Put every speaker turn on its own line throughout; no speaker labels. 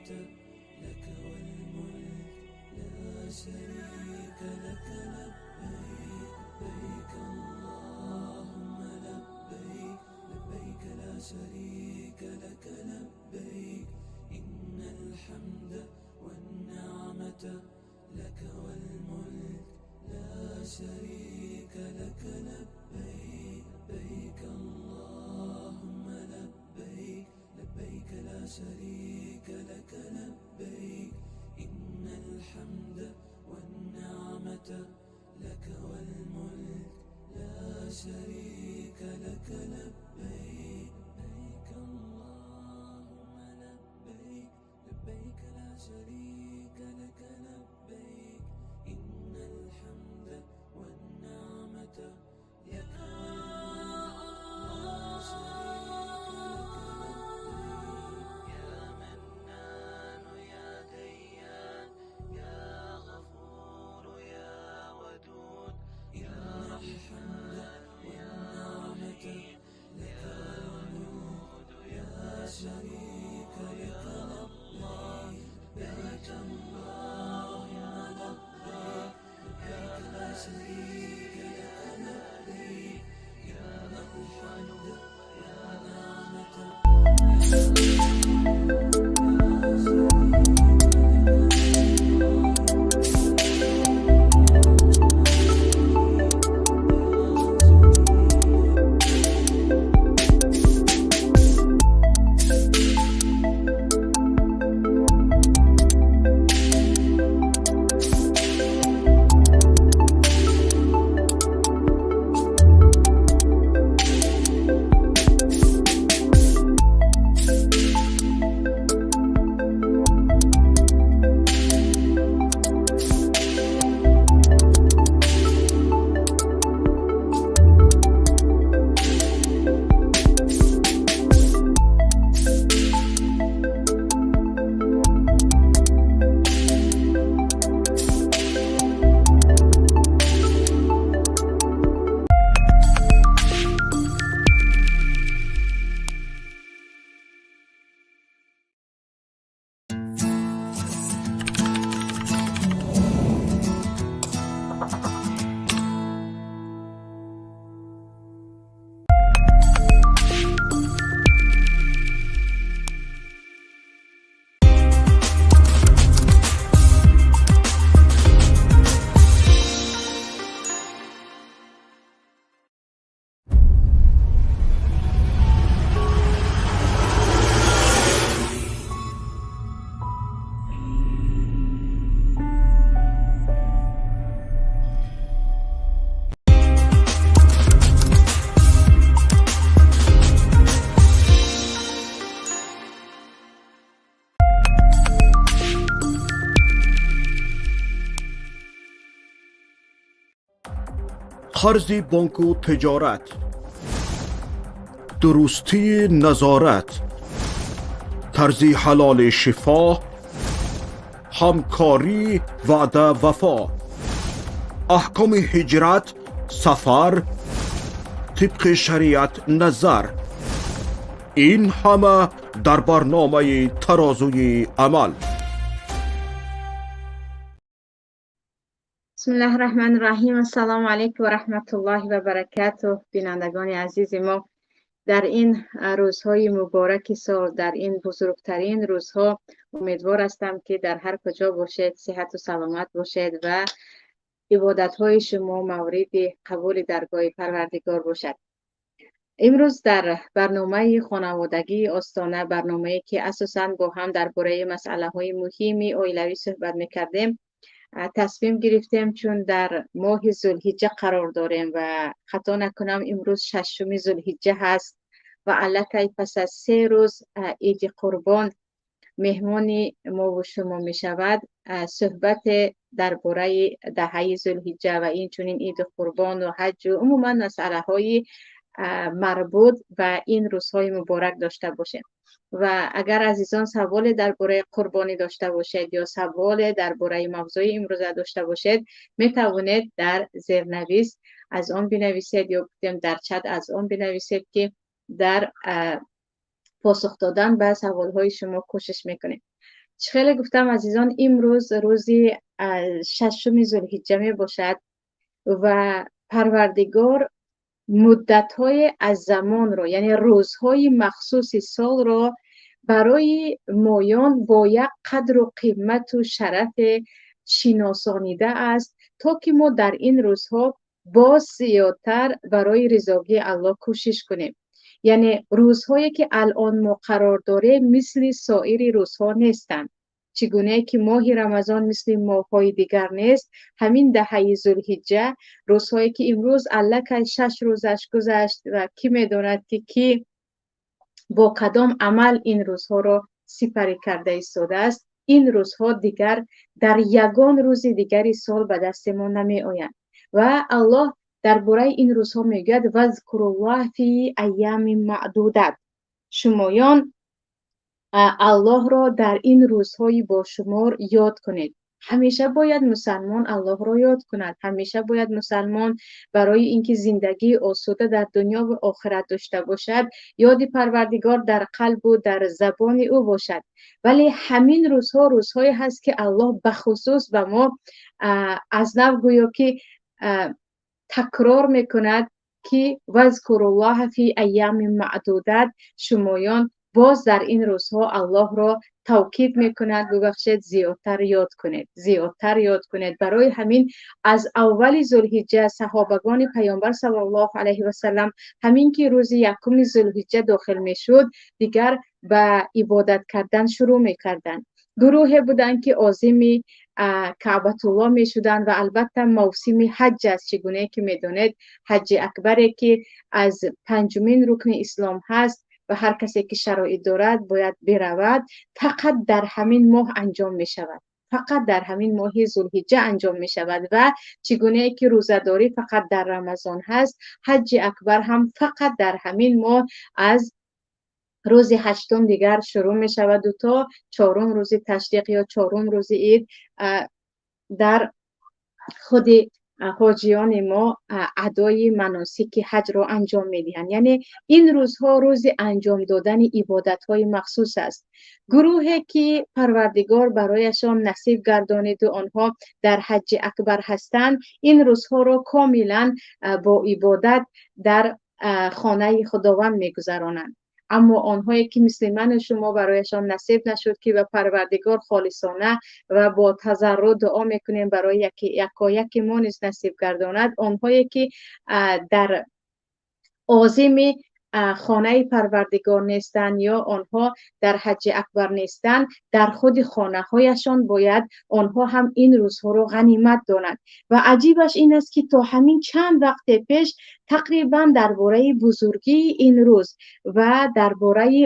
لك والملك لا شريك لك لبيك لبيك اللهم لبيك لبيك لا شريك لك لبيك إن الحمد والنعمة لك والملك لا شريك لك لبيك لبيك اللهم لبيك لبيك لا شريك لك لبيك إن الحمد والنعمة لك والملك لا شريك لك لبيك لبيك اللهم لبيك لبيك لا شريك لك لبيك إن الحمد والنعمة لك لا شريك لك لبيك يا منان يا ديان يا غفور يا ودود يا رحمن يا رحيم لك والملك يا شريك لك الله لبيك اللهم لبيك لبيك لا شريك لك لبيك يا الحمد يا نعمة
Қарзи бонку тиҷорат, дурустии назорат, тарзи ҳалоли шифо, ҳамкорӣ, ваъда, вафо, аҳкоми ҳиҷрат, сафар тибқи шариат назар, ин ҳама дар барномаи Тарозуи амал.
بسم الله الرحمن الرحیم. السلام علیکم و رحمت الله و برکاته. بینندگان عزیز ما، در این روزهای مبارک سال، در این بزرگترین روزها، امیدوار هستم که در هر کجا باشید صحت و سلامت باشید و عبادت های شما مورد قبول درگاه پروردگار باشد. امروز در برنامه خانوادگی آستانه، برنامه که اساساً با هم درباره مسئله های مهمی عائلوی صحبت میکردیم، تصمیم گرفتیم چون در ماه ذوالحجه قرار داریم و خطا نکنم امروز ششم ذوالحجه هست و الکی پس از 3 روز عید قربان مهمان ما و شما می شود، صحبت درباره دهه ذوالحجه و این چنین عید قربان و حج و عموما مسئله های مربوط به این روزهای مبارک داشته باشیم. و اگر عزیزان سوال درباره قربانی داشته باشید یا سوال درباره موضوع امروز داشته باشید، می توانید در زیرنویس از آن بنویسید یا در چت از آن بنویسید که در پاسخ دادن به سوالهای شما کوشش میکنیم. Хеле гуфтам, азизон, имрӯз рӯзи шашуми Зулҳиҷҷа мебошад ва Парвардигор муддатҳое аз замонро, яъне рӯзҳои махсуси солро барои моён бо як қадру қимату шарафе шиносонида аст, то ки мо дар ин рӯзҳо боз зиёдтар барои ризогии Аллоҳ кӯшиш кунем. Яъне рӯзҳое ки алон мо қарор дорем, мисли соири рӯзҳо нестанд. Чӣ гуна ки моҳи Рамазон мисли моҳҳои дигар нест, ҳамин даҳаи Зулҳиҷҷа, рӯзҳое ки имрӯз аллакай 6 рӯзаш гузашт ва кӣ медонад ки кӣ бо кадом амал ин рӯзҳоро сипарӣ карда истодааст, ин рӯзҳо дигар дар ягон рӯзи дигари сол ба дасти мо намеоянд. Ва Аллоҳ дар бораи ин рӯзҳо мегӯяд: вазкуруллоҳ фи айями маъдудат. Шумоён Аллоҳро дар ин рӯзҳои бошумор ёд кунед. Ҳамеша бояд мусалмон Аллоҳро ёд кунад. Ҳамеша бояд мусалмон барои инки зиндагии осуда дар дунё ва охират дошта бошад, ёди Парвардигор дар қалбу дар забони ӯ бошад. Вале ҳамин рӯзҳо рӯзҳое ҳаст ки Аллоҳ бахусус ба мо аз нав гӯё ки такрор мекунад ки вазкуруллоҳ фи айями маъдудат. Шумоён боз дар ин рӯзҳо Аллоҳро тавкид мекунад, бубахшед, зиёдтар ёд кунед, зиёдтар ёд кунед. Барои ҳамин аз аввали Зулҳиҷҷа саҳобагони Паёмбар саллаллоҳу алайҳи васаллам ҳамин ки рӯзи якуми Зулҳиҷҷа дохил мешуд, дигар ба ибодат кардан шурӯъ мекарданд. Гурӯҳе буданд ки озими Каъбатуллоҳ мешуданд ва албатта мавсими ҳаҷ аст, чӣ гуна ки медонед, ҳаҷи акбаре ки аз панҷумин рукни ислом ҳаст ва ҳар касе ки шароит дорад бояд биравад, фақат дар ҳамин моҳ анҷом мешавад. Фақат дар ҳамин моҳи Зулҳиҷҷа анҷом мешавад ва чӣ гуна ки рӯзадорӣ фақат дар Рамазон ҳаст, ҳаҷи акбар ҳам фақат дар ҳамин моҳ аз рӯзи ҳаштум дигар шурӯъ мешавад то чорум рӯзи ташриқ ё чорум рӯзи ид дар худи ҳоҷиёни мо адои маносики ҳаҷро анҷом медиҳанд. Яъне ин рӯзҳо рӯзи анҷом додани ибодатҳои махсус аст. Гурӯҳе ки Парвардигор барояшон насиб гардониду онҳо дар ҳаҷи акбар ҳастанд, ин рӯзҳоро комилан бо ибодат дар хонаи Худованд мегузаронанд. Аммо онҳое ки мисли ману шумо барояшон насиб нашуд ки ба Парвардигор холисона ва бо тазарруъ дуо мекунем барои якояки мо низ насиб гардонад, онҳое ки дар озими хонаи Парвардигор нестанд ё онҳо дар ҳаҷи акбар нестанд, дар худи хонаҳояшон бояд онҳо ҳам ин рӯзҳоро ғанимат донанд. Ва аҷибаш ин аст ки то ҳамин чанд вақте пеш тақрибан дар бораи бузургии ин рӯз ва дар бораи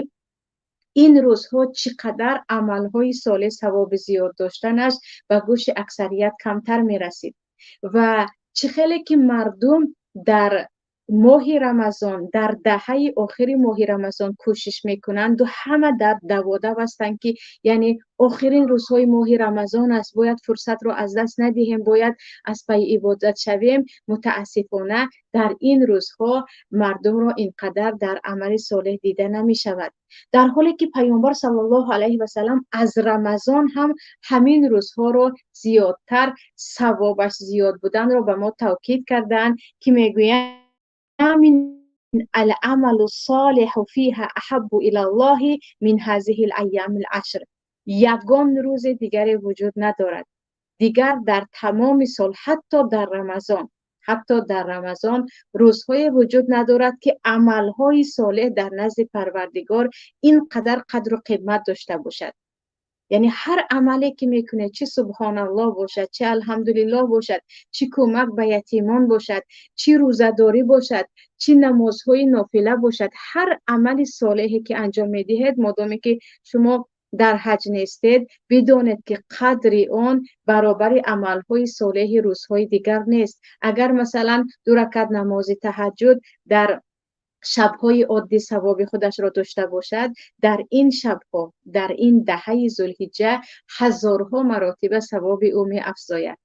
ин рӯзҳо чӣ қадар амалҳои солеҳ савоби зиёд доштанаш ба гӯши аксарият камтар мерасид. Ва чӣ хеле ки мардум дар моҳи Рамазон, дар даҳаи охири моҳи Рамазон кӯшиш мекунанд ва ҳама дар даводав ҳастанд ки яъне охирин рӯзҳои моҳи Рамазон аст, бояд фурсатро аз даст надиҳем, бояд аз пайи ибодат шавем. Мутаассифона дар ин рӯзҳо мардумро ин қадар дар амали солеҳ дида намешавад. Дар ҳоле ки Паёмбар саллаллоҳу алайҳи васаллам аз Рамазон ҳам ҳамин рӯзҳоро зиёдтар савобаш зиёд буданро ба мо тавкид карданд ки мегӯянд العمل الصالح فيها احب الى الله من هذه الايام العشر. ягон рӯзи дигаре вуҷуд надорад. Дигар дар тамоми сол, ҳатто дар Рамазон, ҳатто дар Рамазон рӯзҳое вуҷуд надорад ки амалҳои солеҳ дар назди Парвардигор ин қадар қадру қимат дошта бошад. Яъне ҳар амале ки мекунед, чӣ субҳоналлоҳ бошад, чӣ алҳамдулиллоҳ бошад, чӣ кӯмак ба ятимон бошад, чӣ рӯзадорӣ бошад, чӣ намозҳои нофила бошад, ҳар амали солеҳе ки анҷом медиҳед, модоме ки шумо дар ҳаҷ нестед, бидонед ки қадри он баробари амалҳои солеҳи рӯзҳои дигар нест. Агар масалан 2 ракат намози таҳаҷҷуд дар шабҳои оддӣ савоби худашро дошта бошад, дар ин шабҳо, дар ин даҳаи Зулҳиҷҷа ҳазорҳо маротиба савоби ӯ меафзояд.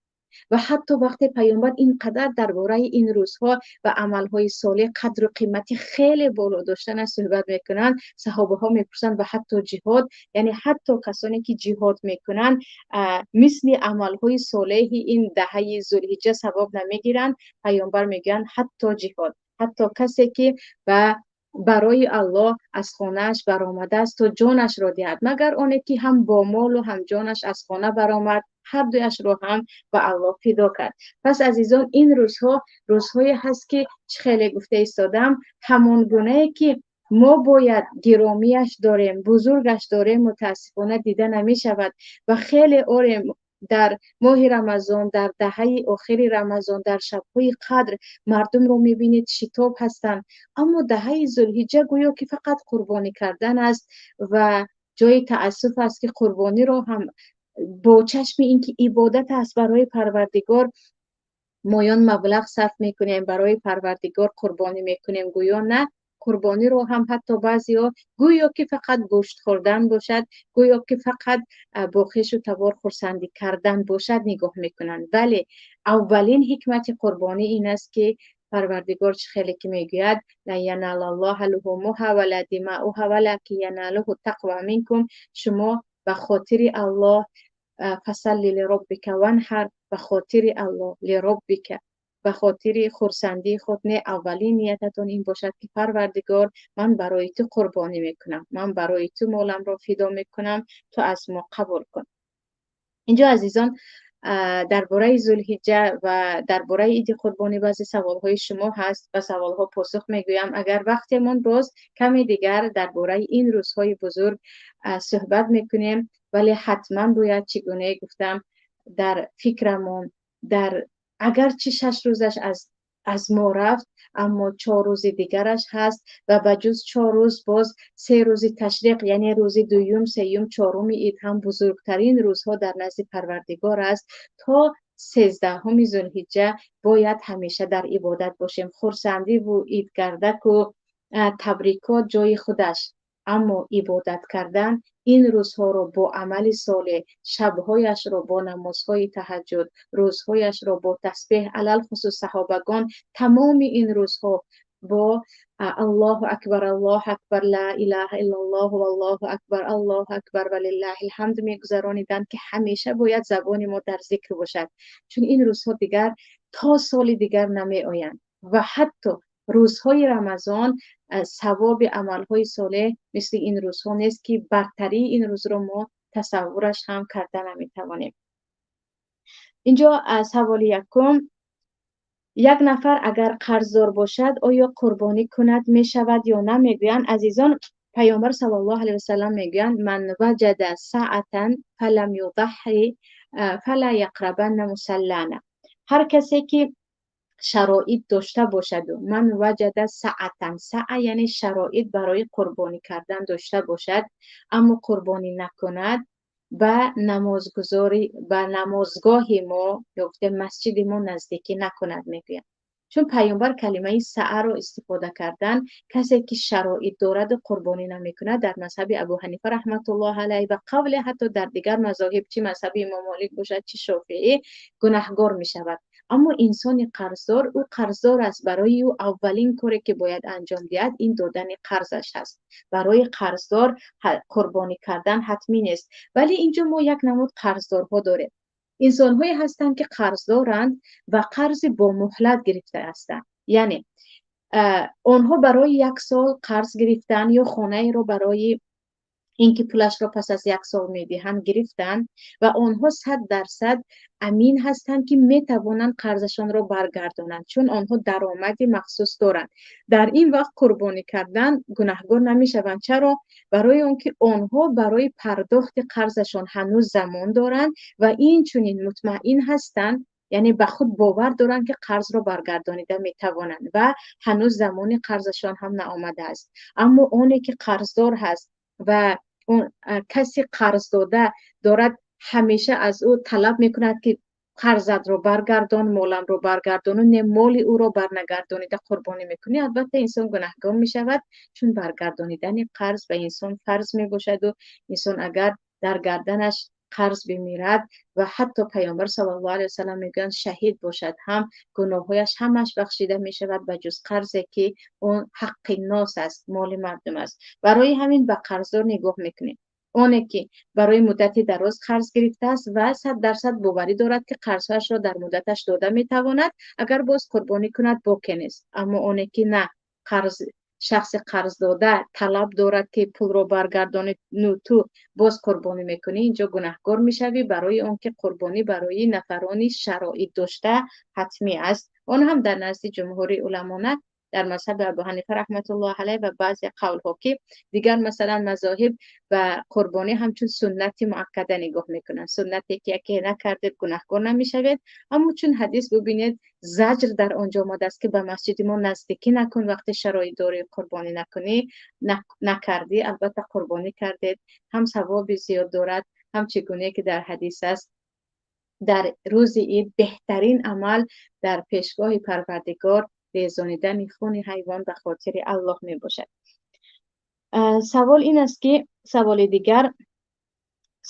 Ва ҳатто вақте паёмбар инқадар дар бораи ин рӯзҳо ва амалҳои солеҳ қадру қимати хеле боло доштанаш суҳбат мекунанд, саҳобаҳо мепурсанд ва ҳатто ҷиҳод, яъне ҳатто касоне ки ҷиҳод мекунанд, мисли амалҳои солеҳи ин даҳаи Зулҳиҷҷа савоб намегиранд. Паёмбар мегӯянд ҳатто ҷиҳод, ҳатто касе ки барои Аллоҳ аз хонааш баромадааст то ҷонашро диҳад, магар оне ки ҳам бо молу ҳам ҷонаш аз хона баромад, ҳар дуяшро ҳам ба Аллоҳ фидо кард. Пас азизон, ин рӯзҳо рӯзҳое ҳаст ки чӣ хеле гуфта истодам, ҳамон гунае ки мо бояд гиромиаш дорем, бузургаш дорем, мутаассифона дида намешавад ва хеле орем дар моҳи Рамазон, дар даҳаи охири Рамазон, дар шабҳои қадр мардумро мебинед шитоб ҳастанд, аммо даҳаи Зулҳиҷҷа гӯё ки фақат қурбонӣ кардан аст ва ҷои таассуф аст ки қурбониро ҳам бо чашми инки ибодат аст барои Парвардигор моён маблағ сарф мекунем, барои Парвардигор қурбонӣ мекунем, гӯё на қурбониро ҳам ҳатто баъзеҳо гӯё ки фақат гӯшт хӯрдан бошад, гӯё ки фақат бо хешу табор хурсандӣ кардан бошад нигоҳ мекунанд. Вале аввалин ҳикмати қурбонӣ ин аст ки Парвардигор чӣ хеле ки мегӯяд ла яналаллоҳа луҳумуҳа ва ла димауҳа валакин яналуҳу тақва минкум, шумо ба хотири Аллоҳ фасалли лироббика ванҳар, ба хотири Аллоҳ лироббика, ба хотири хурсандии худ не, аввалин ниятатон ин бошад ки Парвардигор, ман барои ту қурбонӣ мекунам, ман барои ту моламро фидо мекунам, ту аз мо қабул кун. Инҷо азизон дар бораи Зулҳиҷҷа ва дар бораи иди қурбонӣ баъзе саволҳои шумо ҳаст, ба саволҳо посух мегӯям. Агар вақтемон боз каме дигар дар бораи ин рӯзҳои бузург суҳбат мекунем, вале ҳатман бояд чӣ гунае гуфтам дар фикрамон, дар агарчи 6 рӯзаш аз мо рафт, аммо 4 рӯзи дигараш ҳаст ва ба ҷуз 4 рӯз боз 3 рӯзи ташриқ, яъне рӯзи дуюм, сеюм, чоруми ид ҳам бузургтарин рӯзҳо дар назди Парвардигор аст. То 13 Зулҳиҷҷа бояд ҳамеша дар ибодат бошем. Хурсандиву идгардаку табрикот ҷои худаш, аммо ибодат кардан ин рӯзҳоро бо амали солеҳ, шабҳояшро бо намозҳои таҳаҷҷуд, рӯзҳояшро бо тасбеҳ, алалхусус саҳобагон тамоми ин рӯзҳо бо Аллоҳу акбар, Аллоҳу акбар, ла илаҳа иллаллоҳ, валлоҳу акбар, Аллоҳу акбар ва лиллаҳил ҳамд мегузарониданд, ки ҳамеша бояд забони мо дар зикр бошад, чун ин рӯзҳо дигар то соли дигар намеоянд ва ҳатто рӯзҳои Рамазон савоби амалҳои солеҳ мисли ин рӯзҳо нест ки бартарии ин рӯзро мо тасаввураш ҳам карда наметавонем. Инҷо саволи якум: як нафар агар қарздор бошад, оё қурбонӣ кунад мешавад ё на? Мегӯянд азизон, паёмбар саллаллоҳу алайҳи васаллам мегӯянд ман ваҷада саатан фалам юдаҳҳи фала яқрабанна мусаллана. Ҳар касе ки шароит дошта бошаду ман ваҷада саатан, саа яъне шароит барои қурбонӣ кардан дошта бошад, аммо қурбонӣ накунад, ба намозгузорӣ, ба намозгоҳи мо ё гуфтем масҷиди мо наздикӣ накунад мегӯянд. Чун паёмбар калимаи сааро истифода кардан, касе ки шароит дораду қурбонӣ намекунад, дар мазҳаби Абу Ҳанифа раҳматуллоҳ алайҳ ва қавле ҳатто дар дигар мазоҳиб, чи мазҳаби Имом Молик бошад, чи Шофиӣ, гунаҳгор мешавад. Аммо инсони қарздор, ӯ қарздор аст, барои ӯ аввалин коре ки бояд анҷом диҳад ин додани қарзаш аст. Барои қарздор қурбонӣ кардан ҳатмӣ нест. Вале инҷо мо як намуд қарздорҳо дорем. Инсонҳое ҳастанд ки қарздоранд ва қарзи бо муҳлат гирифта ҳастанд. Яъне онҳо барои 1 сол қарз гирифтан ё хонаеро барои инки пулашро пас аз 1 сол медиҳанд гирифтанд ва онҳо 100% амин ҳастанд ки метавонанд қарзашонро баргардонанд, чун онҳо даромади махсус доранд. Дар ин вақт қурбонӣ кардан гунаҳгор намешаванд. Чаро? Барои он ки онҳо барои пардохти қарзашон ҳанӯз замон доранд ва инчунин мутмаин ҳастанд, яъне ба худ бовар доранд ки қарзро баргардонида метавонанд ва ҳанӯз замони қарзашон ҳам наомадааст. Аммо оне ки қарздор ҳаст ва каси қарз дода дорад, ҳамеша аз ӯ талаб мекунад ки қарзатро баргардон, моламро баргардону не моли ӯро барнагардонида қурбонӣ мекунӣ, албатта инсон гунаҳгор мешавад, чун баргардонидани қарз ба инсон фарз мебошаду инсон агар дар гарданаш қарз бимирад ва ҳатто Паёмбар саллаллоҳу алайҳи васаллам мегӯянд, шаҳид бошад ҳам, гуноҳҳояш ҳамаш бахшида мешавад ба ҷуз қарзе ки он ҳаққи нос аст, моли мардум аст. Барои ҳамин ба қарздор нигоҳ мекунем. Оне ки барои муддати дароз қарз гирифтааст ва 100% боварӣ дорад, ки қарзҳояшро дар муддаташ дода метавонад, агар боз қурбонӣ кунад, боке нест. Аммо оне ки на, қарз шахси қарздода талаб дорад, ки пулро баргардонӣ, ну ту боз қурбонӣ мекунӣ, инҷо гунаҳкор мешавӣ, барои он ки қурбонӣ барои нафарони шароит дошта ҳатмӣ аст. Он ҳам дар назди ҷумҳури уламо, на дар мазҳаби Абу Ҳанифа раҳматуллоҳ алайҳ ва баъзе қавлҳо, ки дигар, масалан, мазоҳиб ба қурбонӣ ҳамчун суннати муаккада нигоҳ мекунанд, суннате ки яке накардед, гунаҳкор намешавед. Аммо чун ҳадис бубинед, заҷр дар он ҷо омадааст, ки ба масҷиди мо наздикӣ накун, вақте шароит дорӣ қурбонӣ накунӣ, накардӣ, албатта қурбонӣ кардед, ҳам савоби зиёд дорад, ҳам чӣ гуне ки дар ҳадис аст, дар рӯзи ид беҳтарин амал дар пешгоҳи Парвардигор резонидани хуни ҳайвон ба хотири Аллоҳ мебошад. Савол ин аст ки, саволи дигар: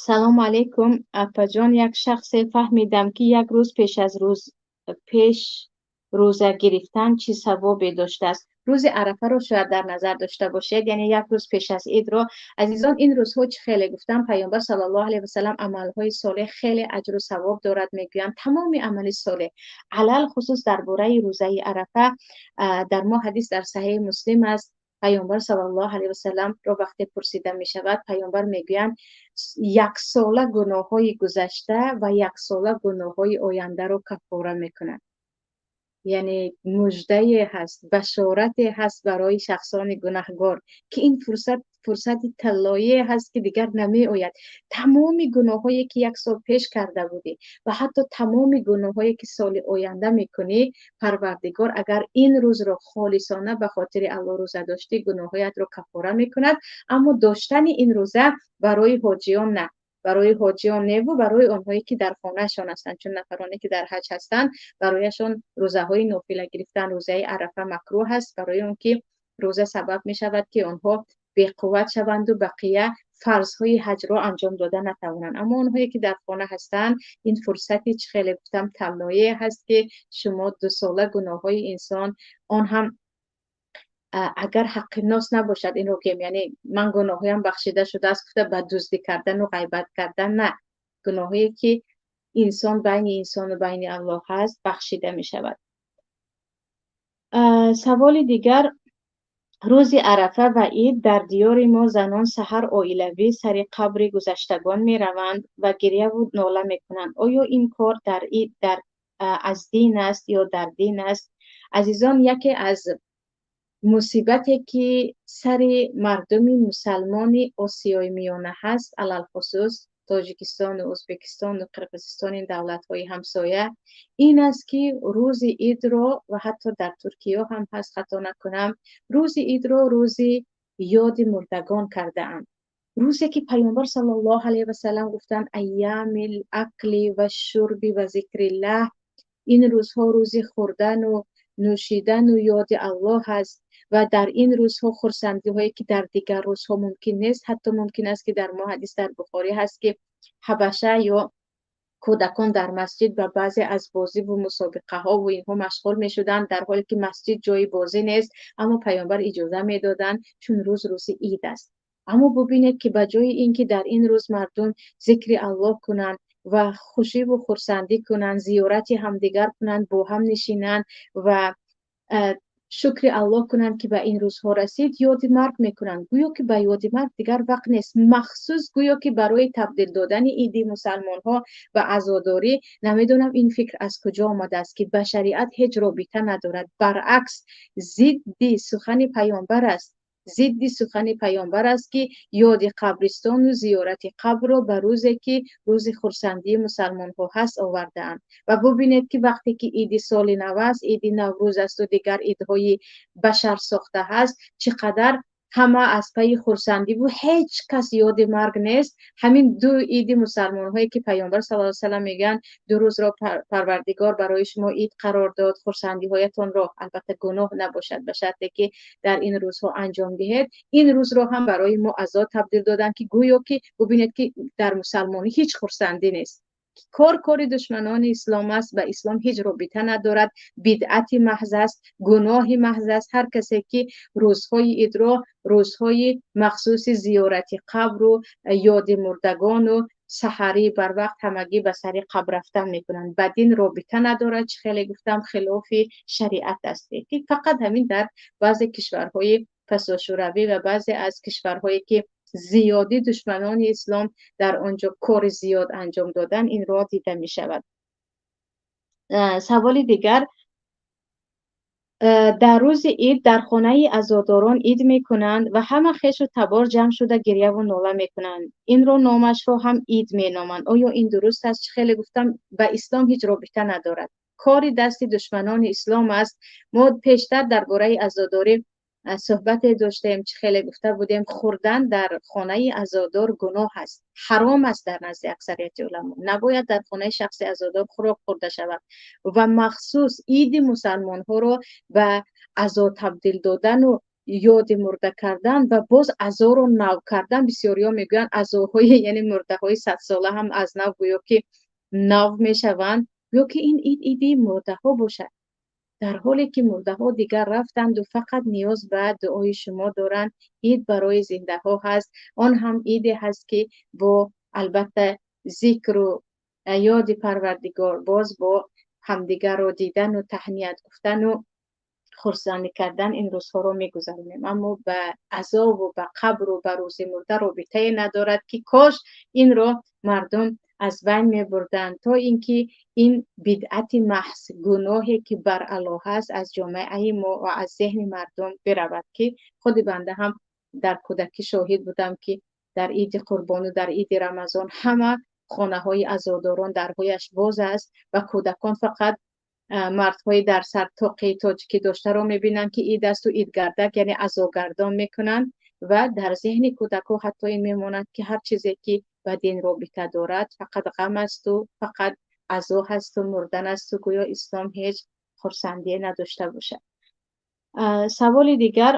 «Салому алайкум, апаҷон. Як шахсе фаҳмидам, ки як рӯз пеш аз рӯз пеш рӯза гирифтан чӣ савобе доштааст». Рӯзи Арафаро шояд дар назар дошта бошед, яъне як рӯз пеш аз идро. Азизон, ин рӯзҳо, чӣ хеле гуфтам, Паёмбар саллаллоҳу алайҳи васаллам, амалҳои солеҳ хеле аҷру савоб дорад, мегӯянд, тамоми амали солеҳ. Алалхусус дар бораи рӯзаи Арафа дар мо ҳадис дар Саҳеҳи Муслим аст. Паёмбар саллаллоҳу алайҳи васалламро вақте пурсида мешавад, Паёмбар мегӯянд: яксола гуноҳҳои гузашта ва яксола гуноҳҳои ояндаро каффора мекунад. Яъне муждае ҳаст, башорате ҳаст барои шахсони гунаҳгор, ки ин фурсат фурсати таллоие ҳаст, ки дигар намеояд. Тамоми гуноҳҳое ки як сол пеш карда будӣ ва ҳатто тамоми гуноҳҳое ки соли оянда мекунӣ, Парвардигор, агар ин рӯзро холисона ба хотири Аллоҳ рӯза доштӣ, гуноҳҳоятро каффора мекунад. Аммо доштани ин рӯза барои ҳоҷиён на, барои ҳоҷиён неву барои онҳое ки дар хонаашон ҳастанд, чун нафароне ки дар ҳаҷ ҳастанд, барояшон рӯзаҳои нофила гирифтан, рӯзаи Арафа макрӯҳ аст, барои он ки рӯза сабаб мешавад, ки онҳо беқувват шаванду бақия фарзҳои ҳаҷро анҷом дода натавонанд. Аммо онҳое ки дар хона ҳастанд, ин фурсати, чӣ хеле гуфтам, таллоие ҳаст, ки шумо дусола гуноҳҳои инсон, он ҳам агар ҳаққи нос набошад, инро гем, яъне ман гуноҳҳоям бахшида шудааст гуфта ба дуздӣ кардану ғайбат кардан на, гуноҳое ки инсон байни инсону байни Аллоҳ ҳаст, бахшида мешавад. Саволи дигар: «Рӯзи Арафа ва ид дар диёри мо занон саҳар оилавӣ сари қабри гузаштагон мераванд ва гирьяву нола мекунанд. Оё ин кор дар ид дар аз дин аст ё дар дин аст?» Азизон, яке аз мусибате ки сари мардуми мусалмони Осиёи Миёна ҳаст, алалхусус Тоҷикистону Ӯзбекистону Қирғизистони давлатҳои ҳамсоя, ин аст, ки рӯзи идро, ва ҳатто дар Туркиё ҳам ҳаст, хато накунам, рӯзи идро рӯзи ёди мурдагон кардаанд. Рӯзе ки Паёмбар саллаллоҳу алайҳи васаллам гуфтанд: «Айёмил акли ва шурби ва зикриллаҳ», ин рӯзҳо рӯзи хӯрдану нӯшидану ёди Аллоҳ аст. Ва дар ин рӯзҳо хурсандиҳое ки дар дигар рӯзҳо мумкин нест, ҳатто мумкин аст, ки дар мо ҳадис дар Бухорӣ ҳаст, ки ҳабаша ё кӯдакон дар масҷид ба баъзе аз бозиву мусобиқаҳову инҳо машғул мешуданд, дар ҳоле ки масҷид ҷои бозӣ нест, аммо Паёмбар иҷоза медоданд, чун рӯз рӯзи ид аст. Аммо бубинед, ки ба ҷои ин ки дар ин рӯз мардум зикри Аллоҳ кунанд ва хушиву хурсандӣ кунанд, зиёрати ҳамдигар кунанд, бо ҳам нишинанд ва шукри Аллоҳ кунанд, ки ба ин рӯзҳо расид, ёди марг мекунанд. Гӯё ки ба ёди марг дигар вақт нест. Махсус гӯё ки барои табдил додани иди мусалмонҳо ба азодорӣ. Намедонам, ин фикр аз куҷо омадааст, ки ба шариат ҳеҷ робита надорад, баръакс, зидди сухани Паёмбар аст. Зидди сухани Паёмбар аст, ки ёди қабристону зиёрати қабрро ба рӯзе ки рӯзи хурсандии мусалмонҳо ҳаст овардаанд. Ва бубинед, ки вақте ки иди соли нав аст, иди Наврӯз асту дигар идҳои башарсохта ҳаст, чӣ қадар Ҳама аз пайи хурсандиву ҳеҷ кас ёди марг нест. Ҳамин ду иди мусалмонҳое ки Паёмбар саллаллоҳу алайҳи васаллам мегӯянд, ду рӯзро Парвардигор барои шумо ид қарор дод, хурсандиҳоятонро, албатта гуноҳ набошад, ба шарте ки дар ин рӯзҳо анҷом диҳед. Ин рӯзро ҳам барои мо азо табдил доданд, ки гӯё ки бубинед, ки дар мусалмонӣ ҳеҷ хурсандӣ нест. Кор кори душманони ислом аст, ба ислом ҳеҷ робита надорад, бидъати маҳз аст, гуноҳи маҳз аст. Ҳар касе ки рӯзҳои идро рӯзҳои махсуси зиёрати қабру ёди мурдагону саҳарӣ барвақт ҳамагӣ ба сари қабр рафтан мекунанд, ба дин робита надорад. Чӣ хеле гуфтам, хилофи шариат аст, ки фақат ҳамин дар баъзе кишварҳои пасошӯравӣ ва баъзе аз кишварҳое ки зиёдӣ душманони ислом дар он ҷо кори зиёд анҷом додан, инро дида мешавад. Саволи дигар: дар рӯзи ид дар хонаи азодорон ид мекунанд ва ҳама хешу табор ҷамъ шуда гиряву нола мекунанд. Инро номашро ҳам ид меноманд. Оё ин дуруст аст? Чӣ хеле гуфтам, ба ислом ҳеҷ робита надорад, кори дасти душманони ислом аст. Мо пештар дар бораи азодорӣ суҳбате доштем. Чӣ хеле гуфта будем, хӯрдан дар хонаи азодор гуноҳ аст, ҳаром аст дар назди аксарияти уламо. Набояд дар хонаи шахси азодор хӯрок хӯрда шавад ва махсус иди мусалмонҳоро ба азо табдил додану ёди мурда кардан ва боз азоро нав кардан. Бисёриҳо мегӯянд, азоҳои, яъне мурдаҳои садсола ҳам аз нав гӯё ки нав мешаванд, гӯё ки ин ид иди мурдаҳо бошад, дар ҳоле ки мурдаҳо дигар рафтанду фақат ниёз ба дуои шумо доранд. Ид барои зиндаҳо ҳаст, он ҳам иде ҳаст, ки бо албатта зикру ёди Парвардигор, боз бо ҳамдигарро дидану таҳният гуфтану хурсандӣ кардан ин рӯзҳоро мегузаронем, аммо ба азобу ба қабру ба рӯзи мурда робитае надорад, ки кош инро мардум аз байн мебурданд, то ин ки ин бидъати маҳз, гуноҳе ки бар аллоҳ аст, аз ҷомеаи мо ва аз зеҳни мардум биравад. Ки худи банда ҳам дар кӯдакӣ шоҳид будам, ки дар иди қурбону дар иди Рамазон ҳама хонаҳои азодорон дарҳояш боз аст ва кӯдакон фақат мардҳои дар сар тоқии тоҷикӣ доштаро мебинанд, ки ид асту идгардак, яъне азогардон мекунанд, ва дар зеҳни кӯдакҳо ҳатто ин мемонад, ки ҳар чизе ки ба дин робита дорад, фақат ғам асту фақат азо ҳасту мурдан асту гӯё ислом ҳеҷ хурсандие надошта бошад. Саволи дигар: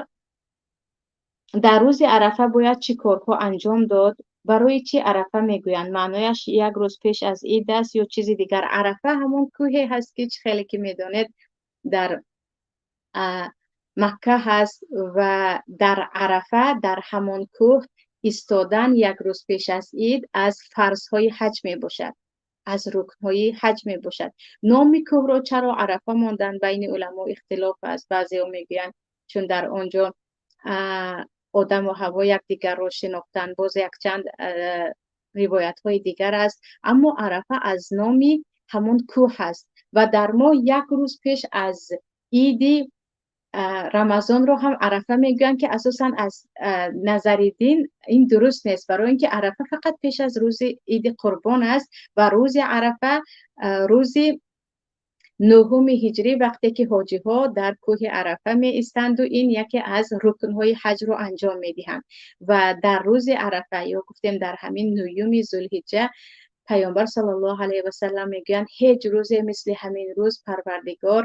дар рӯзи Арафа бояд чӣ корҳо анҷом дод? Барои чӣ Арафа мегӯянд? Маънояш як рӯз пеш аз ид аст ё чизи дигар? Арафа ҳамон кӯҳе ҳаст, ки чӣ хеле ки медонед, дар Макка ҳаст ва дар Арафа, дар ҳамон кӯҳ истодан як рӯз пеш аз ид аз фарзҳои ҳаҷ мебошад, аз рукнҳои ҳаҷ мебошад. Номи кӯҳро чаро Арафа монданд, байни уламо ихтилоф аст. Баъзеҳо мегӯянд, чун дар он ҷо Одаму Ҳаво якдигарро шинохтанд. Боз якчанд ривоятҳои дигар аст, аммо Арафа аз номи ҳамон кӯҳ аст ва дар моҳ як рӯз пеш аз иди Рамазонро ҳам Арафа мегӯянд, ки асосан аз назари дин ин дуруст нест, барои ин ки Арафа фақат пеш аз рӯзи иди Қурбон аст ва рӯзи Арафа рӯзи нӯҳуми ҳиҷрӣ, вақте ки ҳоҷиҳо дар кӯҳи Арафа меистанду ин яке аз рукнҳои ҳаҷро анҷом медиҳанд. Ва дар рӯзи Арафа ё гуфтем дар ҳамин нӯюми Зулҳиҷҷа, Паёмбар саллаллоҳу алайҳи васаллам мегӯянд, ҳеҷ рӯзе мисли ҳамин рӯз Парвардигор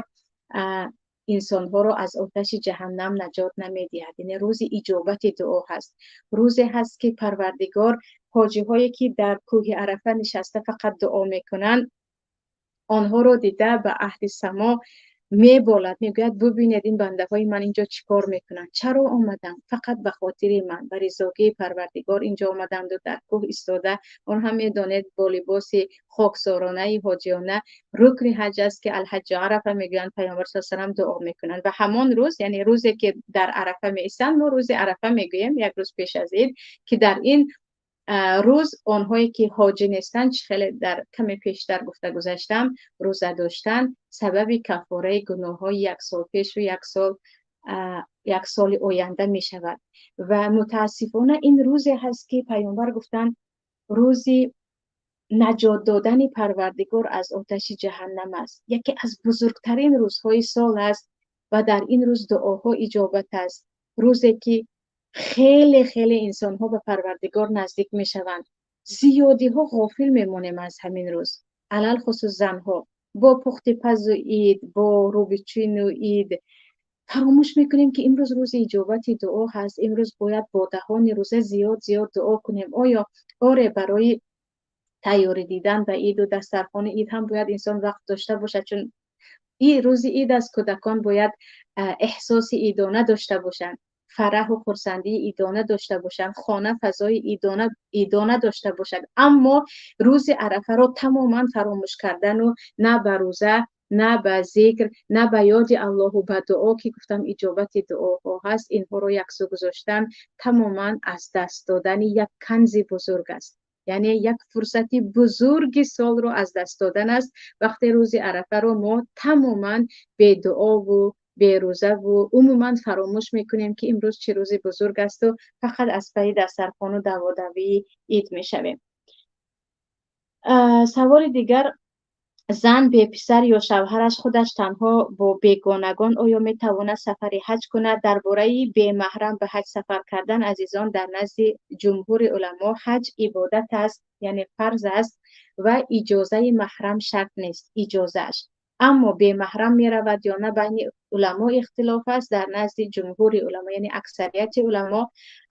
инсонҳоро аз оташи ҷаҳаннам наҷот намедиҳад. Яъне рӯзи иҷобати дуо ҳаст, рӯзе ҳаст, ки Парвардигор ҳоҷиҳое ки дар кӯҳи Арафа нишаста фақат дуо мекунанд, онҳоро дида ба аҳли само меболад, мегӯяд: бубинед, ин бандаҳои ман инҷо чӣ кор мекунанд, чаро омаданд? Фақат ба хотири ман, ба ризогии Парвардигор инҷо омаданду дар кӯҳ истода. Он ҳам медонед, бо либоси хоксоронаи ҳоҷиёна, рукни ҳаҷ аст, ки алҳаҷҷу Арафа мегӯянд Паёмбар са салам, дуо мекунанд. Ва ҳамон рӯз, яъне рӯзе ки дар Арафа меистанд, мо рӯзи Арафа мегӯем, як рӯз пеш аз ид, ки дар ин рӯз онҳое ки ҳоҷӣ нестанд, чӣ хеле дар каме пештар гуфта гузаштам, рӯза доштан сабаби каффораи гуноҳҳои як сол пешу як соли оянда мешавад. Ва мутаассифона ин рӯзе ҳаст, ки Паёмбар гуфтанд, рӯзи наҷот додани Парвардигор аз оташи ҷаҳаннам аст, яке аз бузургтарин рӯзҳои сол аст ва дар ин рӯз дуоҳо иҷобат аст, рӯзе ки Хеле хеле инсонҳо ба Парвардигор наздик мешаванд. Зиёдиҳо ғофил мемонем аз ҳамин рӯз, алалхусус занҳо бо пухти пазу ид, бо рӯбичину ид фаромӯш мекунем, ки имрӯз рӯзи иҷобати дуо ҳаст. Имрӯз бояд бо даҳони рӯза зиёд зиёд дуо кунем. Оё оре, барои тайёрӣ дидан ба иду дастархони ид ҳам бояд инсон вақт дошта бошад, чун ин рӯзи ид аст, кӯдакон бояд эҳсоси идона дошта бошанд, фараҳу хурсандии идона дошта бошанд, хона фазои идона дошта бошад. Аммо рӯзи Арафаро тамоман фаромӯш кардану на ба рӯза, на ба зикр, на ба ёди Аллоҳу ба дуо, ки гуфтам иҷобати дуоҳо ҳаст, инҳоро яксӯ гузоштан тамоман аз даст додани як канзи бузург аст. Яъне як фурсати бузурги солро аз даст додан аст, вақте рӯзи Арафаро мо тамоман бедуову берӯзаву умуман фаромӯш мекунем, ки имрӯз чӣ рӯзи бузург асту фақат аз пайи дастархону даводавии ид мешавем. Саволи дигар: зан беписар ё шавҳараш, худаш танҳо бо бегонагон оё метавонад сафари ҳаҷ кунад? Дар бораи бемаҳрам ба ҳаҷ сафар кардан, азизон, дар назди ҷумҳури уламо ҳаҷ ибодат аст, яъне фарз аст ва иҷозаи маҳрам шарт нест иҷозааш. Аммо бемаҳрам меравад ё на, байни уламо ихтилоф аст. Дар назди ҷумҳури уламо, яъне аксарияти уламо,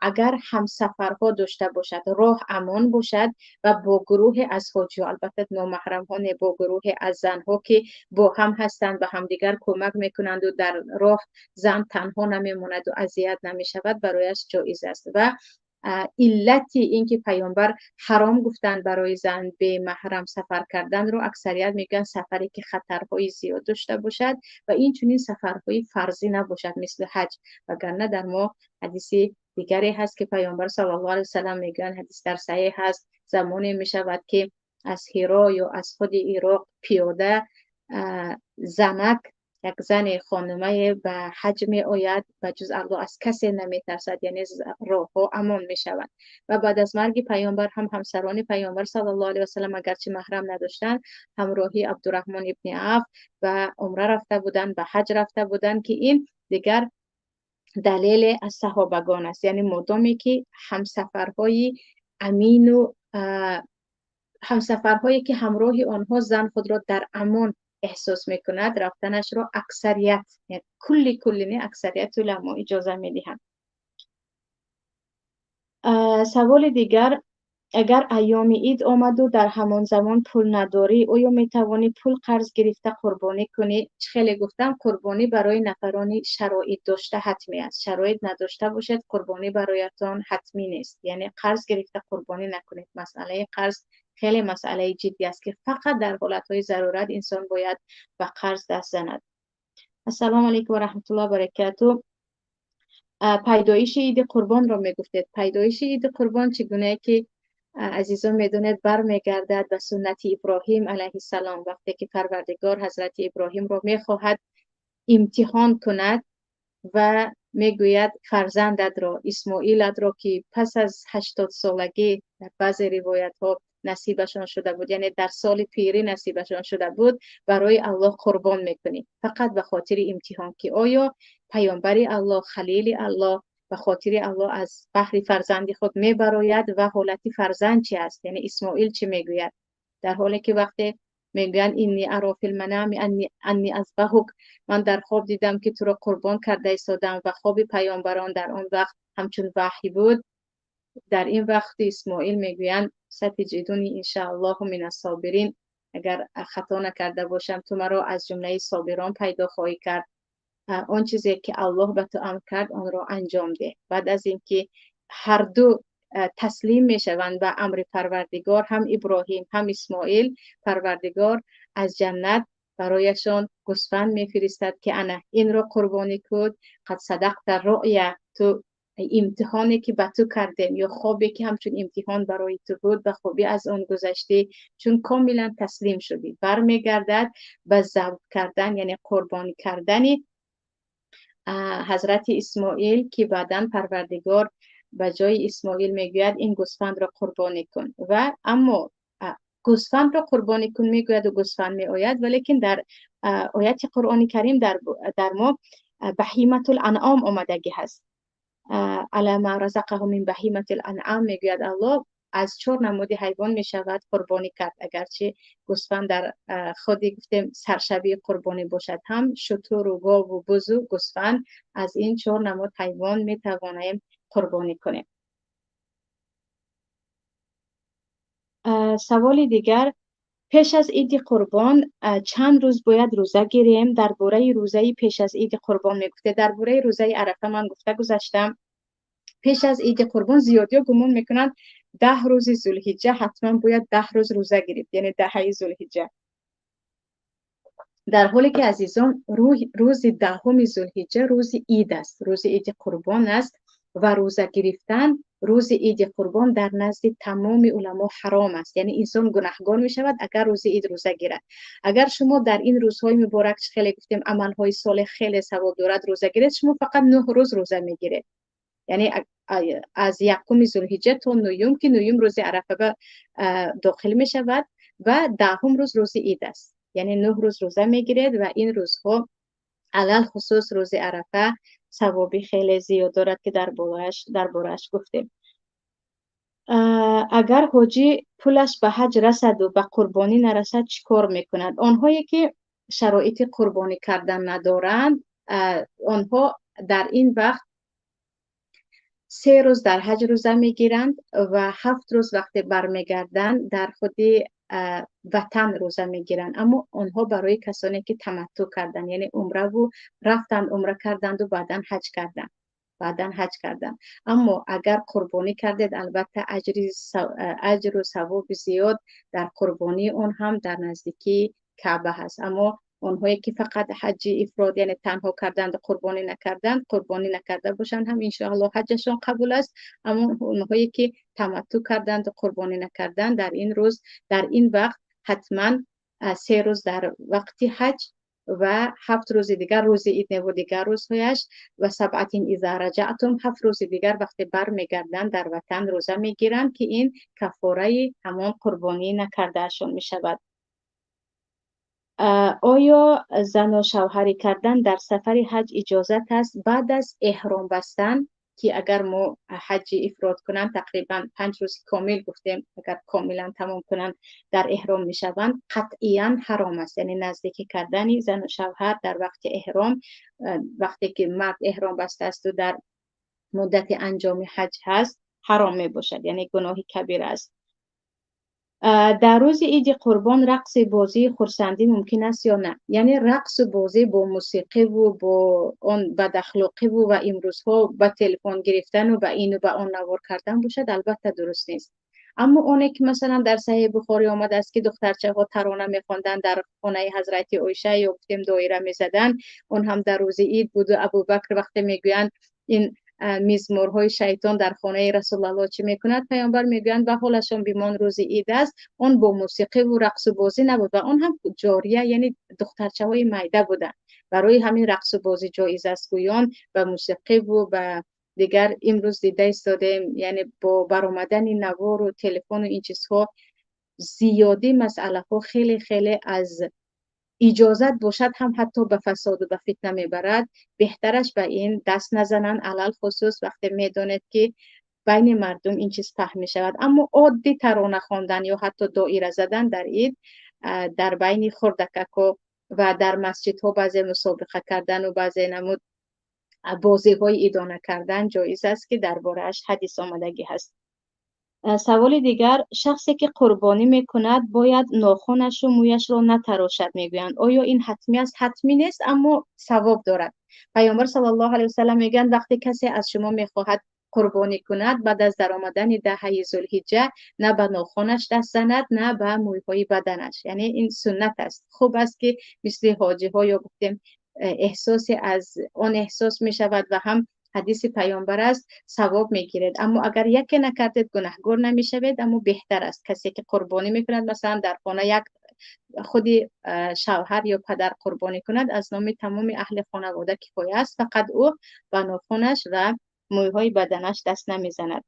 агар ҳамсафарҳо дошта бошад, роҳ амон бошад ва бо гурӯҳе аз ҳоҷиҳо, албатта номаҳрамҳо не, бо гурӯҳе аз занҳо, ки бо ҳам ҳастанд, ба ҳамдигар кӯмак мекунанду дар роҳ зан танҳо намемонаду азият намешавад, барояш ҷоиз аст. Ва иллати ин ки паёмбар ҳаром гуфтанд барои зан бемаҳрам сафар карданро, аксарият мегӯянд, сафаре ки хатарҳои зиёд дошта бошад ва инчунин сафарҳои фарзӣ набошад, мисли ҳаҷ. Вагарна дар мо ҳадиси дигаре ҳаст, ки паёмбар саллаллоҳу алайҳи васаллам мегӯянд, ҳадис дар саҳеҳ ҳаст, замоне мешавад, ки аз Ҳиро ё аз худи Ироқ пиёда занак, як зани хонумае ба ҳаҷ меояд, ба ҷуз Аллоҳ аз касе наметарсад, яъне роҳҳо амон мешавад. Ва баъд аз марги паёмбар ҳам ҳамсарони паёмбар саллаллоҳу алайҳи васаллам, агарчи маҳрам надоштанд, ҳамроҳи Абдураҳмон ибни Аф ба умра рафта буданд, ба ҳаҷ рафта буданд, ки ин дигар далеле аз саҳобагон аст. Яъне модоме ки ҳамсафарҳои амину ҳамсафарҳое ки ҳамроҳи онҳо зан худро дар амон эҳсос мекунад, рафтанашро аксарият, кулли кулли не, аксарияти уламо иҷоза медиҳанд. Саволи дигар: агар айёми ид омаду дар ҳамон замон пул надорӣ, оё метавонӣ пул қарз гирифта қурбонӣ кунӣ? Чӣ хеле гуфтам, қурбонӣ барои нафарони шароит дошта ҳатмӣ аст. Шароит надошта бошед, қурбонӣ бароятон ҳатмӣ нест, яъне қарз гирифта қурбонӣ накунед. Масъалаи қарз хеле масъалаи ҷиддӣ аст, ки фақат дар ҳолатҳои зарурат инсон бояд ба қарз даст занад. Ассалому алайкум ва раҳматуллоҳи ва баракату. Пайдоиши иди қурбонро мегуфтед. Пайдоиши иди қурбон, чӣ гунае ки азизон медонед, бармегардад ба суннати Иброҳим алайҳиссалом. Вақте ки Парвардигор ҳазрати Иброҳимро мехоҳад имтиҳон кунад ва мегӯяд: фарзандатро, Исмоилатро, ки пас аз 80 солагӣ дар баъзе ривоятҳо насибашон шуда буд, яъне дар соли пирӣ насибашон шуда буд, барои Аллоҳ қурбон мекунӣ. Фақат ба хотири имтиҳон, ки оё паёмбари Аллоҳ, халили Аллоҳ, ба хотири Аллоҳ аз баҳри фарзанди худ мебарояд ва ҳолати фарзанд чи аст, яъне Исмоил чӣ мегӯяд. Дар ҳоле ки вақте мегӯянд: إني أرى في المنام أني أذبحك, ман дар хоб дидам, ки туро қурбон карда истодам, ва хоби паёмбарон дар он вақт ҳамчун ваҳй буд. Дар ин вақти Исмоил мегӯянд: ستجدني إن شاء الله من الصابرين, агар хато накарда бошам, ту маро аз ҷумлаи собирон пайдо хоҳӣ кард. Он чизе ки Аллоҳ ба ту амр кард, онро анҷом деҳ. Баъд аз ин ки ҳарду таслим мешаванд ба амри Парвардигор, ҳам Иброҳим, ҳам Исмоил, Парвардигор аз ҷаннат барояшон гӯсфанд мефиристад, ки ана инро қурбонӣ кун. قد صدقت الرؤيا, ту имтиҳоне ки ба ту кардем ё хобе ки ҳамчун имтиҳон барои ту буд, ба хубӣ аз он гузаштӣ, чун комилан таслим шудӣ. Бармегардад ба забҳ кардан, яъне қурбонӣ кардани ҳазрати Исмоил, ки баъдан Парвардигор ба ҷои Исмоил мегӯяд: ин гӯсфандро қурбонӣ кун. Ва аммо гӯсфандро қурбонӣ кун мегӯяду гӯсфанд меояд, валекин дар ояти Қуръони Карим дар мо بهيمة الأنعام омадагӣ ҳаст. علی ما رزقهم من بهیمة الانعام میگوید الله، از 4 نمود حیوان میشود قربانی کرد. اگرچه گوسفند در خودی گفتیم سرشبی قربانی باشد، هم شتر و گاو و بز و گوسفند، از این 4 نمود حیوان میتوانیم قربانی کنیم. سوال دیگر، پیش از عید قربان چند روز باید روزه گیریم؟ درباره روزه پیش از عید قربان میگفته. درباره روزه عرفه من گفته گذشتم. پیش از عید قربان زیادی گمان میکنند 10 روز ذوالحجه حتما باید 10 روز روزه گرفت، یعنی دهه ذوالحجه، در حالی که عزیزان روز 10 ذوالحجه روز عید است، روز عید قربان است و روزه گرفتن روز عید قربان در نزد تمام علما حرام است. یعنی انسان گناهگار می شود اگر روز عید روزه گیرد. اگر شما در این روزهای مبارک خیلی گفتیم عملهای صالح خیلی ثواب دارد روزه گیرید، شما فقط 9 روز روزه می گیرید، یعنی از 1 ذوالحجه تا 9 که 9 روز عرفه داخل می شود و 10 روز روز عید است، یعنی 9 روز روزه می گیرید و این روزها علل خصوص روز عرفه ثوابی خیلی زیاد دارد که درباره‌اش گفتیم. اگر حاجی پولش به حج رسد و به قربانی نرسد چیکار میکند؟ آنهایی که شرایط قربانی کردن ندارند، آنها در این وقت 3 روز در حج روزه میگیرند و 7 روز وقتی برمیگردند در خود وطن روزه میگیرند. اما آنها برای کسانی که تمتع کردند، یعنی عمره و رفتند عمره کردند و بعدا حج کردند. اما اگر قربانی کردید البته اجر و ثواب زیاد در قربانی اون هم در نزدیکی کعبه هست. اما آنهایی که فقط حج افراد یعنی تنها کردند قربانی نکردند، قربانی نکرده باشند هم انشاءالله حجشان قبول است. اما آنهایی که تمتع کردند قربانی نکردند در این روز در این وقت حتما 3 روز در وقت حج و 7 روز دیگر روز عید و دیگر روزهایش و 7 اذا رجعتم، 7 روز دیگر وقتی برمیگردند در وطن روزه میگیرند که این کفاره همان قربانی نکردهشان میشود. آیا زن و شوهری کردن در سفر حج اجازت است بعد از احرام بستن؟ که اگر ما حج افراد کنند تقریبا 5 روز کامل گفتیم، اگر کاملا تمام کنند در احرام میشوند، قطعیا حرام است. یعنی نزدیکی کردن زن و شوهر در وقت احرام، وقتی که مرد احرام بسته است و در مدت انجام حج هست، حرام می باشد، یعنی گناه کبیر است. در روز عید قربان رقص بازی خرسندی ممکن است یا نه؟ یعنی رقص بازی با موسیقی و با آن بد اخلاقی و امروزها با تلفن گرفتن و با این و با آن نوار کردن باشد البته درست نیست. اما اونه که مثلا در صحیح بخاری آمده است که دخترچه ها ترانه میخواندن در خانه حضرت عایشه یا گفتیم دایره میزدن، اون هم در روز عید بود و ابوبکر وقتی میگویند این میزمارهای شیطان در خانه رسول الله چی میکند، پیامبر میگویند به حالشان بیمان روز عید است. اون با موسیقی و رقص و بازی نبود و اون هم جاریه یعنی دخترچه های میده بودن. برای همین رقص و بازی جایز است گویان و موسیقی و به دیگر امروز دیده ایستادیم، یعنی با برآمدن نوار و تلفن و این چیزها زیادی مسئله ها خیلی خیلی از اجازت باشد هم حتی به فساد و به فتنه میبرد. بهترش به این دست نزنن، علل خصوص وقتی میداند که بین مردم این چیز فهم میشود. اما عادی ترانه خواندن یا حتی دایره زدن در عید در بین خردککا و در مسجدها بعضی مسابقه کردن و بعضی نمود بازی های ایدانه کردن جایز است که درباره‌اش حدیث آمدگی هست. سوال دیگر، شخصی که قربانی میکند باید ناخنش و مویش را نتراشد میگویند، آیا این حتمی است؟ حتمی نیست اما ثواب دارد. پیامبر صلی الله علیه و سلم میگن وقتی کسی از شما میخواهد قربانی کند بعد از درآمدن دهه ذوالحجه نه به ناخنش دست زند نه به مویهای بدنش، یعنی این سنت است. خوب است که مثل حاجی ها یا گفتیم احساس از آن احساس میشود و هم حدیث پیامبر است ثواب میگیرد. اما اگر یکی نکردید گناهگار نمیشوید، اما بهتر است کسی که قربانی میکند مثلا در خانه یک خود شوهر یا پدر قربانی کند از نام تمام اهل خانواده کفایه است، فقط او به ناخنش و موهای بدنش دست نمیزند.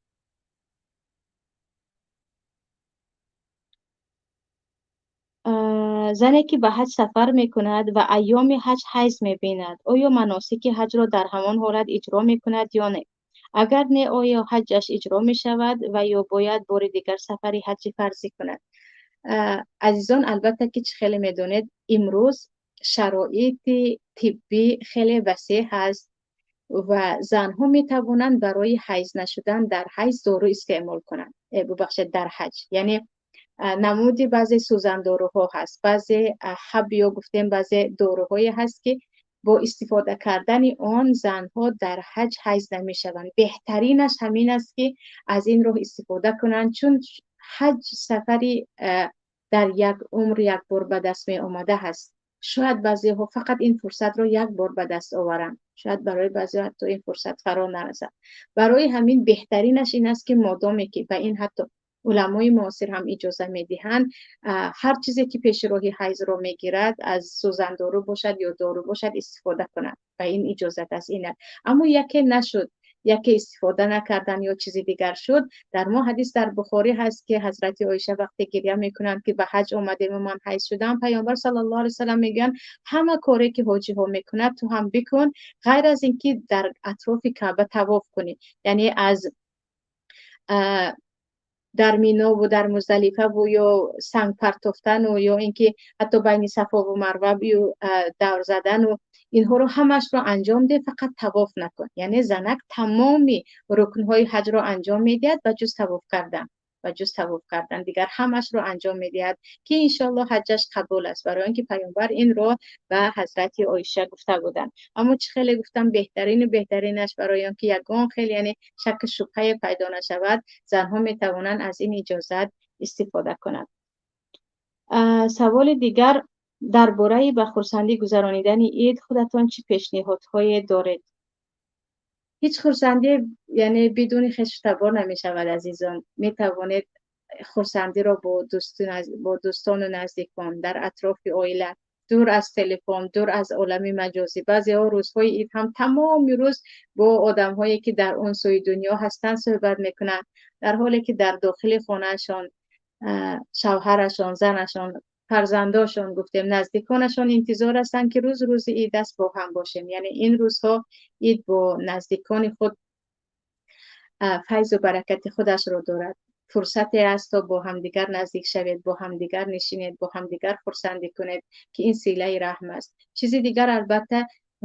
زنی که به حج سفر میکند و ایام حج حیض میبیند، آیا مناسک حج را در همان حالت اجرا میکند یا نه؟ Агар не, оё ҳаҷаш иҷро мешавад ва ё бояд бори дигар сафари ҳаҷи фарзӣ кунад? Азизон, албатта ки чӣ хеле медонед, имрӯз шароити тиббӣ хеле васеъ ҳаст ва занҳо метавонанд барои ҳайз нашудан дар ҳайз дору истеъмол кунанд. Бубахшед, дар ҳаҷ. Яъне намуди баъзе сӯзандоруҳо ҳаст, баъзе ҳаб ё гуфтем баъзе доруҳое ҳаст, ки бо истифода кардани он занҳо дар ҳаҷ ҳайз намешаванд. Беҳтаринаш ҳамин аст, ки аз ин роҳ истифода кунанд, чун ҳаҷ сафари дар як умр як бор ба даст меомада ҳаст. Шояд баъзеҳо фақат ин фурсатро як бор ба даст оваранд, шояд барои баъзеҳо ҳатто ин фурсат фаро нарасад. Барои ҳамин беҳтаринаш ин аст, ки модоме ки ба ин ҳатто уламои муосир ҳам иҷоза медиҳанд, ҳар чизе ки пеши роҳи ҳайзро мегирад, аз сӯзандору бошад ё дору бошад, истифода кунанд. Ба ин иҷозат аст ин. Аммо яке нашуд, яке истифода накардан ё чизи дигар шуд. Дар мо ҳадис дар Бухорӣ ҳаст, ки ҳазрати Оиша вақте гиря мекунанд, ки ба ҳаҷ омадем ва ман ҳайз шудам, Паёмбар саллаллоҳу алайҳи васаллам мегӯянд, ҳама коре ки ҳоҷиҳо мекунад ту ҳам бикун, ғайр аз ин ки дар атрофи Каъба тавоф кунӣ. Яъне аз дар Мино ва дар Муздалифа ва ё санг партофтан ва ё инки ҳатто байни Сафо ва Марва ё давр задан ва инҳоро ҳамашро анҷом деҳ, фақат тавоф накун. Яъне занак тамоми рукнҳои ҳаҷро анҷом медиҳад ба ҷуз тавоф кардан. Ба ҷуз тавоф кардан дигар ҳамашро анҷом медиҳад, ки иншоаллоҳ ҳаҷаш қабул аст, барои инки Паёмбар инро ба ҳазрати Оиша гуфта буданд. Аммо чӣ хеле гуфтам, беҳтарину беҳтаринаш барои он ки ягон хел, яъне шак шубҳае пайдо нашавад, занҳо метавонанд аз ин иҷозат истифода кунанд. Саволи дигар дар бораи ба хурсандӣ гузаронидани ид худатон чӣ пешниҳодҳое доред? Ҳеҷ хурсандӣ, яъне бидуни хешу табор намешавад, азизон. Метавонед хурсандиро бо дӯстону наздикон, дар атрофи оила, дур аз телефон, дур аз олами маҷозӣ. Баъзеҳо рӯзҳои ид ҳам тамоми рӯз бо одамҳое ки дар он сӯи дунё ҳастанд суҳбат мекунанд, дар ҳоле ки дар дохили хонаашон шавҳарашон, занашон, фарзандошон, гуфтем наздиконашон интизор ҳастанд, ки рӯз рӯзи ид аст, бо ҳам бошем. Яъне ин рӯзҳо ид бо наздикони худ файзу баракати худашро дорад. Фурсате аст то бо ҳамдигар наздик шавед, бо ҳамдигар нишинед, бо ҳамдигар хурсандӣ кунед, ки ин силаи раҳм аст. Чизи дигар, албатта,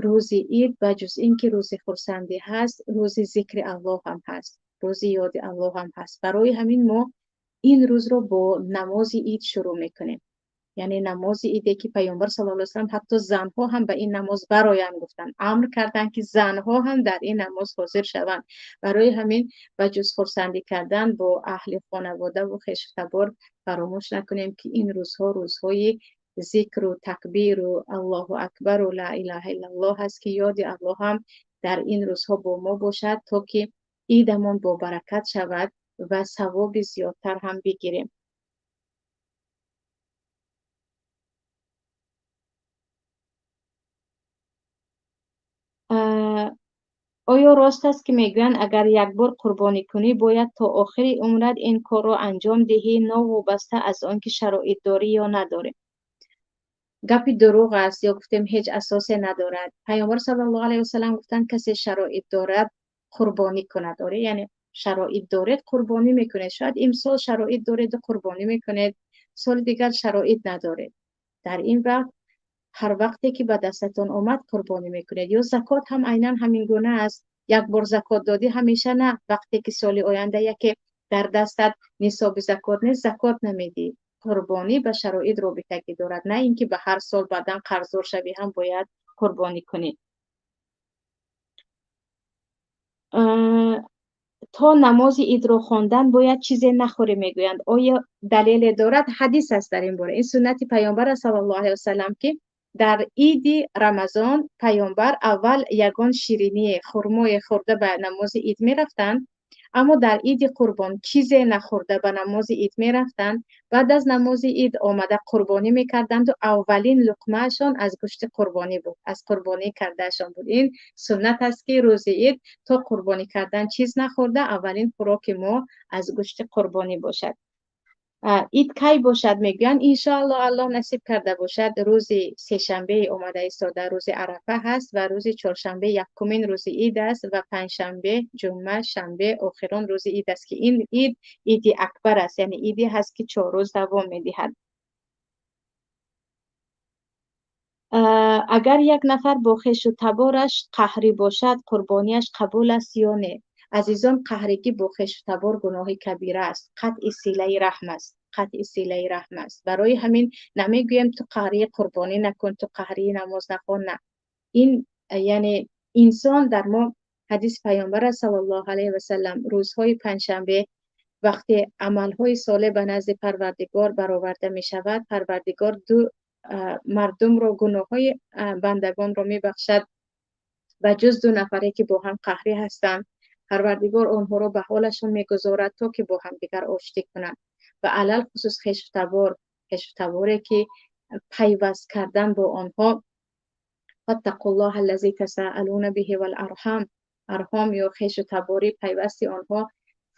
рӯзи ид ба ҷуз ин ки рӯзи хурсандӣ ҳаст, рӯзи зикри Аллоҳ ҳам ҳаст, рӯзи ёди Аллоҳ ҳам ҳаст. Барои ҳамин мо ин рӯзро бо намози ид шурӯъ мекунем. Яъне намози иде ки Паёмбар саллаллоҳу алайҳи васаллам ҳатто занҳо ҳам ба ин намоз бароянд гуфтанд, амр карданд, ки занҳо ҳам дар ин намоз ҳозир шаванд. Барои ҳамин ба ҷуз хурсандӣ кардан бо аҳли хонавода ва хешу табор, фаромӯш накунем, ки ин рӯзҳо рӯзҳои зикру такбиру Аллоҳу акбару ла илаҳа иллаллоҳ аст, ки ёди Аллоҳ ҳам дар ин рӯзҳо бо мо бошад, то ки идамон бо баракат шавад ва савоби зиёдтар ҳам бигирем. Оё рост аст, ки мегӯянд, агар як бор қурбонӣ кунӣ, бояд то охири умрат ин корро анҷом диҳӣ, новобаста аз он ки шароит дорӣ ё надорӣ? Гапи дурӯғ аст ё гуфтем ҳеҷ асосе надорад. Паёмбар саллаллоҳу алайҳи васаллам гуфтанд, касе шароит дорад қурбонӣ кунад. Оре, яъне шароит доред, қурбонӣ мекунед. Шояд имсол шароит дореду қурбонӣ мекунед, соли дигар шароит надоред. Дар ин вақт ҳар вақте ки ба дастатон омад қурбонӣ мекунед. Ё закот ҳам айнан ҳамин гуна аст. Як бор закот додӣ, ҳамеша на. Вақте ки соли оянда яке дар дастат нисоби закот нест, закот намедиҳӣ. Қурбонӣ ба шароит робитагӣ дорад, на ин ки ба ҳар сол баъдан қарздор шавӣ ҳам бояд қурбонӣ кунӣ. То намози идро хондан бояд чизе нахӯрӣ, мегӯянд. Оё далеле дорад? Ҳадис аст дар ин бора. Ин суннати Паёмбар аст саллаллоҳу алайҳи васаллам, ки дар иди Рамазон Паёмбар аввал ягон шириние, хурмое хӯрда ба намози ид мерафтанд, аммо дар иди Қурбон чизе нахӯрда ба намози ид мерафтанд. Баъд аз намози ид омада қурбонӣ мекарданду аввалин луқмаашон аз гӯшти қурбонӣ буд, аз қурбонӣ кардаашон буд. Ин суннат аст, ки рӯзи ид то қурбонӣ кардан чиз нахӯрда, аввалин хӯроки мо аз гӯшти қурбонӣ бошад. Ид кай бошад, мегӯянд, иншоаллоҳ, Аллоҳ насиб карда бошад, рӯзи сешанбеи омада истода рӯзи Арафа ҳаст ва рӯзи чоршанбе якумин рӯзи ид аст ва панҷшанбе, ҷумъа, шанбе охирон рӯзи ид аст, ки ин ид иди акбар аст, яъне иде ҳаст, ки 4 рӯз давом медиҳад. Агар як нафар бо хешу табораш қаҳрӣ бошад, қурбонияш қабул аст ё не? Азизон, қаҳригӣ бо хешу табор гуноҳи кабира аст, қатъи силаи раҳм аст, қатъи силаи раҳм аст. Барои ҳамин намегӯем, ту қаҳрии қурбонӣ накун, ту қаҳрии намоз нахон, на. Ин яъне инсон дар мо ҳадиси паёмбар аст, саллаллоҳу алайҳи васаллам, рӯзҳои панҷшанбе вақте амалҳои солеҳ ба назди Парвардигор бароварда мешавад, Парвардигор ду мардумро, гуноҳҳои бандагонро мебахшад, ба ҷуз ду нафаре, ки бо ҳам қаҳрӣ ҳастанд. Парвардигор онҳоро ба ҳолашон мегузорад, то ки бо ҳамдигар оштӣ кунанд. Ва алалхусус хешу табор, хешу таборе, ки пайваст кардан бо онҳо, ваттақуллоҳа аллази тасаалуна биҳи вал арҳам, арҳом ё хешу таборӣ, пайвасти онҳо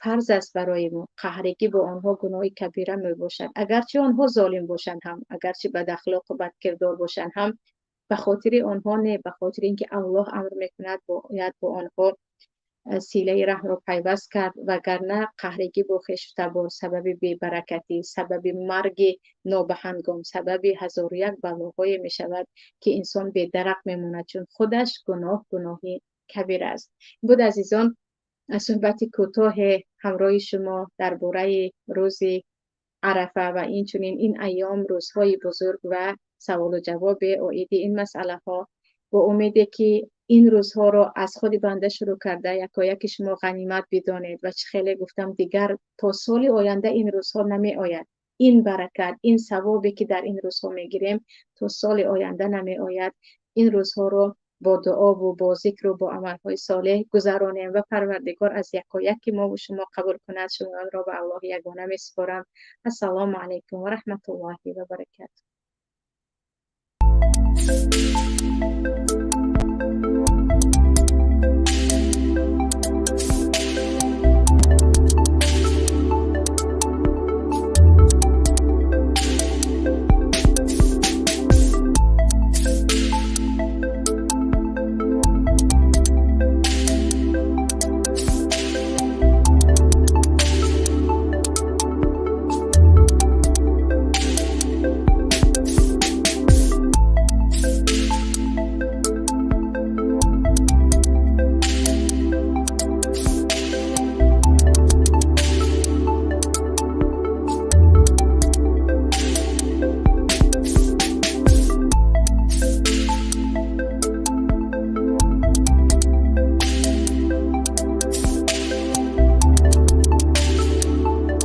фарз аст барои мо. Қаҳригӣ бо онҳо гуноҳи кабира мебошад, агарчи онҳо золим бошанд ҳам, агарчи бадахлоқу бадкирдор бошанд ҳам, ба хотири онҳо не, ба хотири ин ки Аллоҳ амр мекунад, бояд бо онҳо силаи раҳмро пайваст кард. Вагарна қаҳригӣ бо хешу табор сабаби бебаракатӣ, сабаби марги нобаҳангом, сабаби ҳазору як балоҳое мешавад, ки инсон бедарақ мемонад, чун худаш гуноҳ гуноҳи кабира аст. Буд, азизон, суҳбати кӯтоҳе ҳамроҳи шумо дар бораи рӯзи Арафа ва инчунин ин айём, рӯзҳои бузург ва саволу ҷавоби оиди ин масъалаҳо, бо умеде ки ин рӯзҳоро аз худи банда шурӯъ карда якояки шумо ғанимат бидонед. Ва чӣ хеле гуфтам, дигар то соли оянда ин рӯзҳо намеояд. Ин баракат, ин савобе, ки дар ин рӯзҳо мегирем, то соли оянда намеояд. Ин рӯзҳоро бо дуову бо зикру бо амалҳои солеҳ гузаронем ва Парвардигор аз якояки мову шумо қабул кунад. Шуморо ба Аллоҳи ягона месупорам. Ассалому алайкум ва раҳматуллоҳи ва баракатуҳ.